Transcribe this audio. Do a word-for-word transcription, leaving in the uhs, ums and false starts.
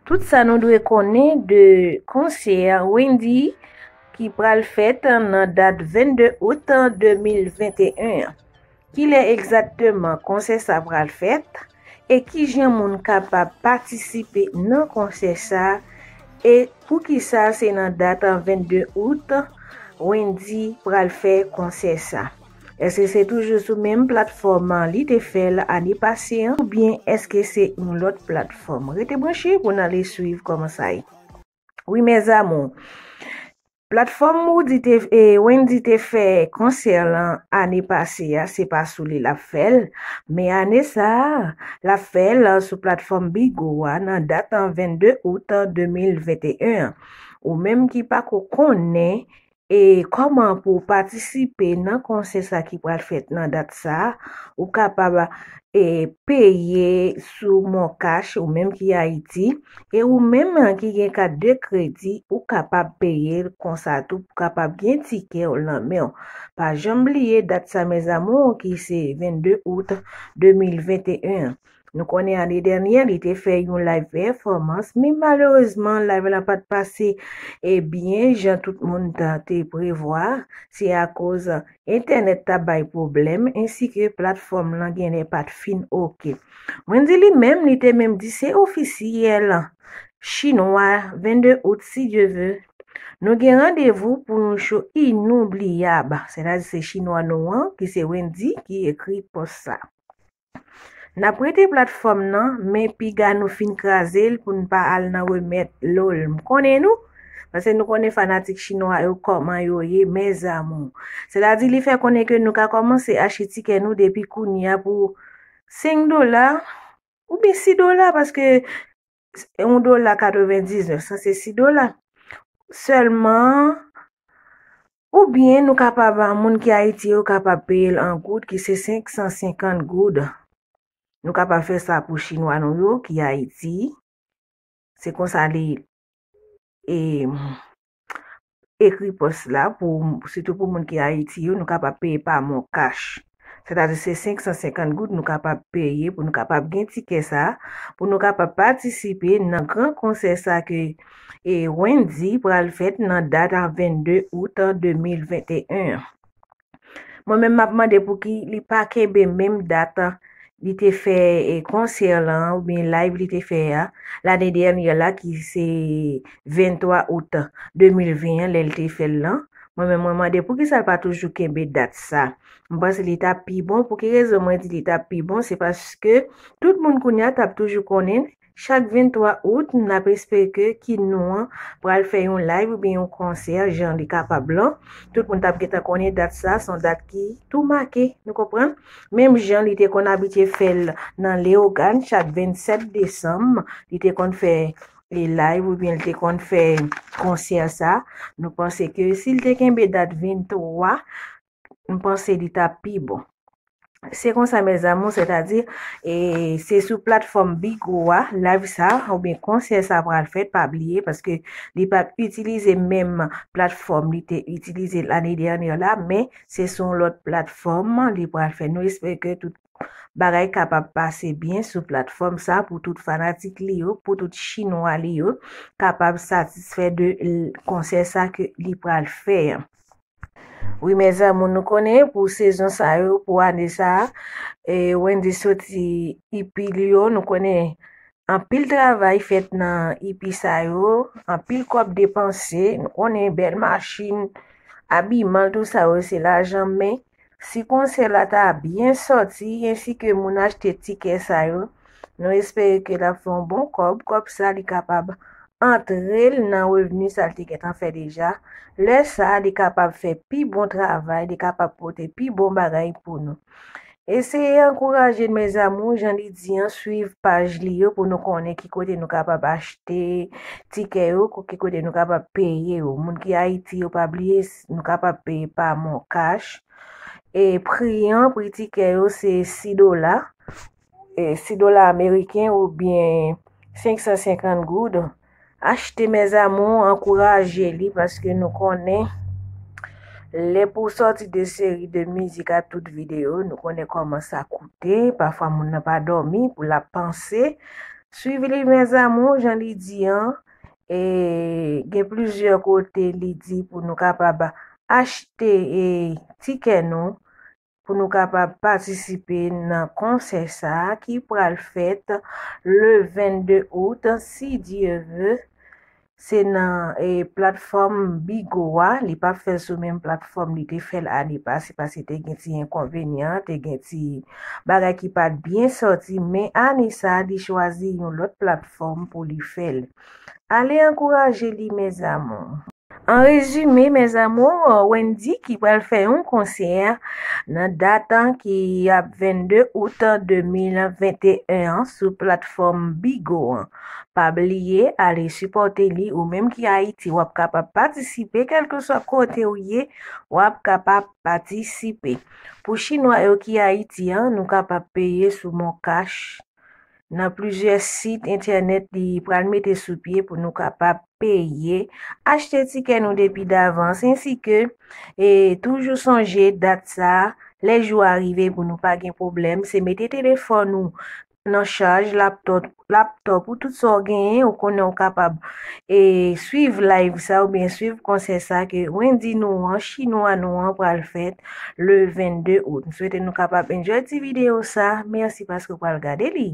Tout sa nou dwe konnen de konsè Wendy ki pral fèt nan dat vennde out de mil venteyen an. Kilè egzakteman konsè sa pral fèt? E kijan moun kapab patisipe nan konsè sa? E poukisa se nan dat vennde out Wendy pral fè konsè sa? Èske se toujou sou menm platfòm li te fè l ane pase an, oubyen èske se yon lòt platfòm? Rete branche pou n ale swiv kòman sa ye. Wi, mes amours, platfòm Wendy te, e, Wendy te fè konsè lan ane pase a, se pa sou li l ap fè l, men ane sa a, l ap fè l sou platfòm Bigo a nan dat vennde out de mil venteyen an. Ou menm ki pako konnen e kòman pou w patisipe nan konsè sa ki pral fèt nan dat sa, ou kapab e peye sou MonCash ou menm ki Ayiti, e ou menm ki gen kat de kredi, ou kapab peye l konsa tou pou kapab gen tikè w nan men w. Pa janm bliye dat sa, mes amours, ki se vennde out de mil venteyen an. Nou konnen ane dènyè, li te fè yon live pèfòmans, men malerezman, live la pa t pase e byen jan tout moun ta te prevwa. Se akoz entènèt ta bay pwoblèm, ensi ke platfòm lan genlè pa t fin oke. Wendy li menm, li te menm di se ofisyèl, chinwa, vennde out, si Dye ve. Nou gen randevou pou yon show inoubliyab. Sètadi se chinwa nou an, ki se Wendy, ki ekri pòs sa. N ap rete platfòm nan, men piga nou fin kraze l pou n pa al nan remèt lol. M konnen nou, paske nou konnen fanatik chinwa yo kòman yo ye, mes amours. Sètadi li fè konnen ke nou ka kòmanse achte tikè nou depi kounye a pou senk dola oubyen sis dola, paske yon dola katrevendiznèf san se sis dola. Sèlman, oubyen nou kapab, moun ki Ayiti yo kapab peye l an goud, ki se senk san senkant goud. Nou kapab fè sa pou chinwa nou yo ki Ayiti. Se konsa li e, ekri pòs la, pou, sitou pou moun ki Ayiti yo, nou kapab peye pa MonCash. Sètadi se senk san senkant goud nou kapab peye pou nou kapab gen tikè sa, pou nou kapab patisipe nan gran konsè sa ke e Wendy pral fèt nan dat vennde out de mil venteyen an. Mwen menm m ap mande pouki li pa kenbe menm dat li te fè e konsè lan, oubyen live li te fè a lane dènyè la, ki se venntwa out de mil ven an, lè l te fè l lan. Mwen menm mwen mande poukisa l pa toujou kenbe dat sa. M panse li t ap pi bon. Pou ki rezon mwen di li t ap pi bon? Se paske tout moun kounye a t ap toujou konnen chak venntwa out, n ap espere ke Kin nou an pral fè yon live oubyen yon konsè jan li kapab lan. Tout moun t ap gentan konnen dat sa, se yon dat ki tou make, nou konprann? Menm jan li te konn abitye fè l nan Leyogàn chak vennsèt desanm, li te konn fè e live oubyen li te konn fè konsè sa. Nou panse ke si l te kenbe dat venntwa, m panse li t ap pi bon. Se konsa, mes amours, sètadi e se sou platfòm Bigo a live sa oubyen konsè sa pral fèt, pa bliye, paske li p ap itilize menm platfòm li te itilize lane dènyè la, men se sou yon lòt platfòm li pral fèt. Nou espere ke tout bagay kapab pase byen sou platfòm sa pou tout fanatik li yo, pou tout chinwa li yo kapab satisfè de l-, konsè sa ke li pral fè an. Wi, mes amours, nou konnen pou sezon sa yo, pou ane sa, e, Wendy soti ipi li yo, nou konnen anpil travay fèt nan ipi sa yo, anpil kòb depanse, nou konnen bèl machin, abiman, tout sa yo, se lajan, men si konsè la ta byen sòti, ensi ke moun achte tikè sa yo, nou espere ke l ap fè yon bon kòb, kòb sa li kapab antre l nan revni sa l te gentan fè deja. Lè sa, li kapab fè pi bon travay, li kapab pote pi bon bagay pou nou. Eseye ankouraje l, mes amours, jan li di an, swiv paj li yo pou nou konnen ki kote nou kapab achte tikè yo, ki kote nou kapab peye yo. Moun ki Ayiti yo, pa bliye, s-, nou kapab peye pa MonCash. E pri an, pri tikè yo, se sis dola. E sis dola ameriken oubyen senk san senkant goud. Achte, mes amours, ankouraje li, paske nou konnen lè pou w sòti de seri de mizik a tout videyo, nou konnen kòman sa koute. Pafwa moun nan pa dòmi pou l ap panse Swiv li, mes amours, jan li di an. E gen plizyè kote li di pou nou kapab achte e tikè nou pou nou kapab patisipe nan konsè sa a ki pral fèt le vennde out, si Dye ve. Se nan e, platfòm Bigo a. Li p ap fè l sou menm platfòm li te fè l ane pase, paske te gen ti enkonvenyan, te gen ti bagay ki pa t byen sòti. Men ane sa a, li chwazi yon lòt platfòm pou li fè l. Ale ankouraje li, mes amours. An rezime, mes amours, Wendy ki pral fè yon konsè nan dat ki ap vennde out de mil venteyen an sou platfòm Bigo an. Pa bliye ale sipòte li, ou menm ki Ayiti, w ap kapab patisipe, kèlkeswa kote w ye, w ap kapab patisipe. Pou Chinwa yo ki Ayiti an, nou kapab peye sou MonCash. Nan plizyè sit entènèt li pral mete sou pye pou nou kapab peye, achte tikè nou depi davans, ensi ke e toujou sonje dat sa a, lè jou a rive pou nou pa gen pwoblèm, se mete telefòn ou nan chaj, laptòp, laptòp ou, tout sa w genyen, ou konnen w kapab e swiv live sa oubyen swiv konsè sa ke Wendy nou an, Chinwa nou an pral fèt le vennde out. M swete nou kapab enjoy ti videyo sa. Mèsi paske w pral gade li.